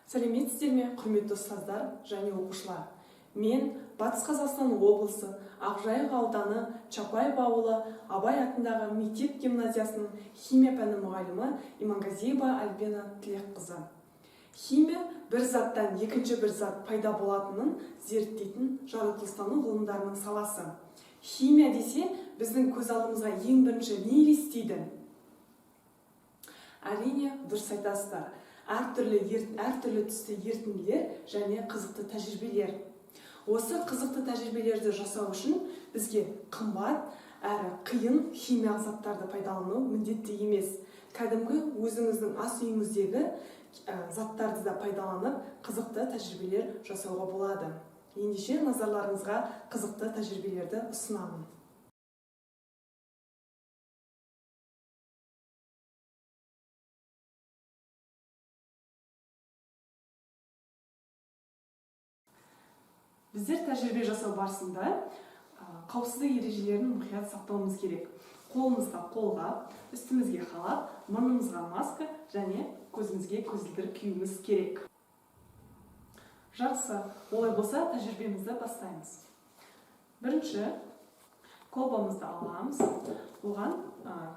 Сәлеметсіздер ме, құрметті ұстаздар және оқушылар! Мен Батыс Қазақстан облысы Ақжайық ауданы Чапаев ауылы Абай атындағы мектеп гимназиясының химия пәні мұғалімі Имангазиева Альбина Тілекқызы. Химия бір заттан екінші бір зат пайда болатынын зерттейтін жаратылыстану ғылымдарының саласы. Химия десе, біздің көз алдымызға ең бірінші не елестейді? Әрине, дұрыс айтасыздар. Әртүрлі түсті ерітінділер және қызықты тәжірибелер. Осы қызықты тәжірибелерді жасау үшін бізге қымбат әрі қиын химиялық заттарды пайдалану міндетті емес. Кәдімгі өзіңіздің ас үйіңіздегі заттарды да пайдаланып, қызықты тәжірибелер жасауға болады. Ендеше назарларыңызға қызықты тәжірибелерді ұсынамын. Біздер тәжірибе жасау барысында қауіпсіздік ережелерін мұқият сақтауымыз керек. Қолымызға қолғап, үстімізге халат, мұрнымызға маска және көзімізге көзілдірік киюіміз керек. Жақсы, олай болса тәжірибемізді бастаймыз. Бірінші колбамызды аламыз, оған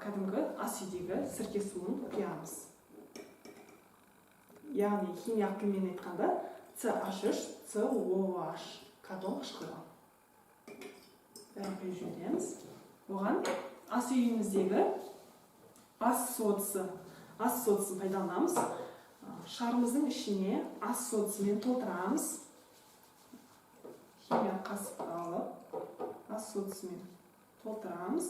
кәдімгі ас үйдегі сірке суын құямыз. Яғни химиялық тілмен айтқанда CH3COOH, карбон қышқылы. Бәрін құйып жібереміз. Оған ас үйіміздегі ас содасын пайдаланамыз. Шарымыздың ішіне ас содасымен толтырамыз. Химиялық қасықты алып, ас содасымен толтырамыз.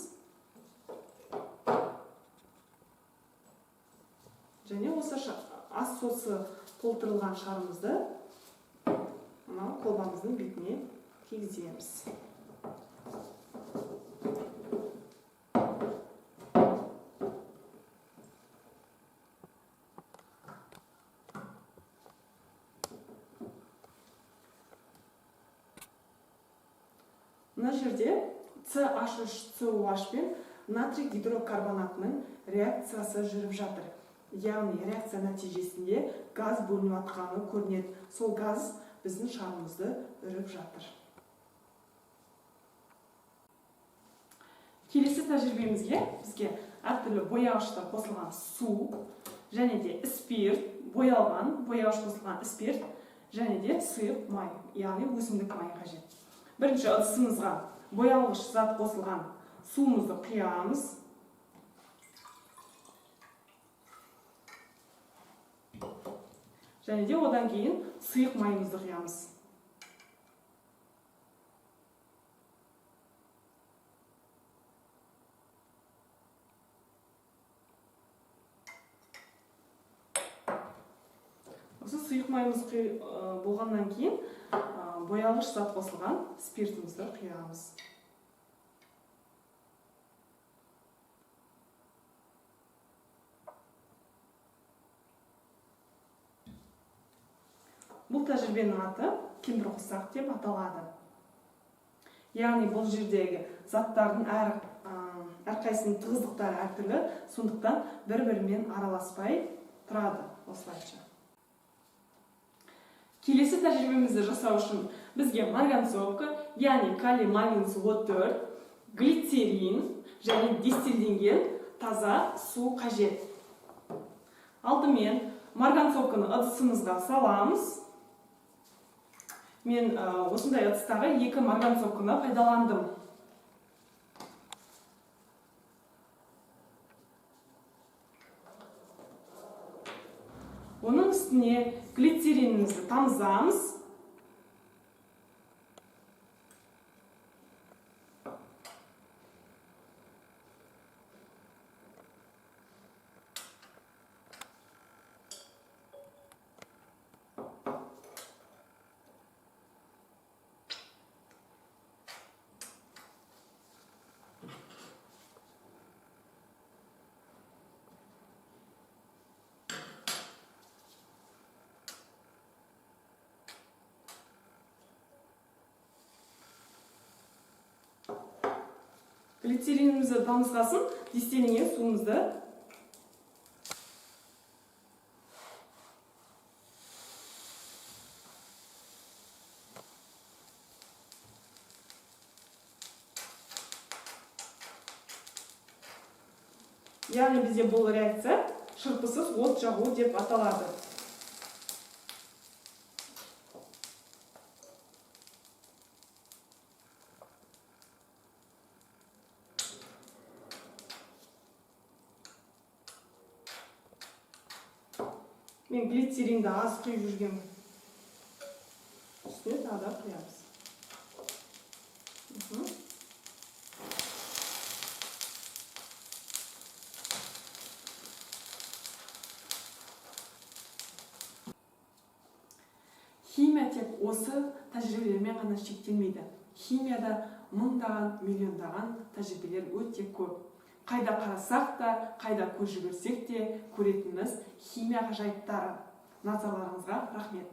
Және осы ас содасы толтырылған шарымызды мынау колбамыздың бетіне кигіземіз. Мына жерде CH3COOH пен натрий гидрокарбонатының реакциясы жүріп жатыр. Яғни реакция нәтижесінде газ бөлініп жатқаны көрінеді. Сол газ біздің шарымызды үріп жатыр. Келесі тәжірибемізге бізге әртүрлі бояғыштар қосылған су және де спирт, боялған, бояғыш қосылған спирт және де сұйық май, яғни өсімдік майы қажет. Бірінші ыдысымызға боялғыш зат қосылған суымызды құямыз. Және де одан кейін сұйық майымызды құямыз. Осы сұйық майымыз болғаннан кейін боялғыш зат қосылған спиртімізді құямыз. Бұл тәжірибенің аты кемпірқосақ деп аталады. Яғни бұл жердегі заттардың әрқайсысының тығыздықтары әртүрлі, сондықтан бір-бірімен араласпай тұрады осылайша. Келесі тәжірибемізді жасау үшін бізге марганцовка, яғни калий марганец О4, глицерин және дистилденген таза су қажет. Алдымен марганцовканы ыдысымызға саламыз. Мен осындай ыдыстағы екі марганцовканы пайдаландым. Оның үстіне глицеринімізді тамызамыз. Глицеринімізді тамызғасын, дистилленген суымызды Яғни бізде бұл реакция шырпысыз от жағу деп аталады. Мен глицеринді аз құйып жүргенмін. Үстіне тағы да құямыз. Химия тек осы тәжірибелермен ғана шектелмейді. Химияда мыңдаған, миллиондаған тәжірибелер өте көп. Қайда қарасақ та, қайда көз жүгірсек те көретініміз химия ғажайыптары. Назарларыңызға рахмет.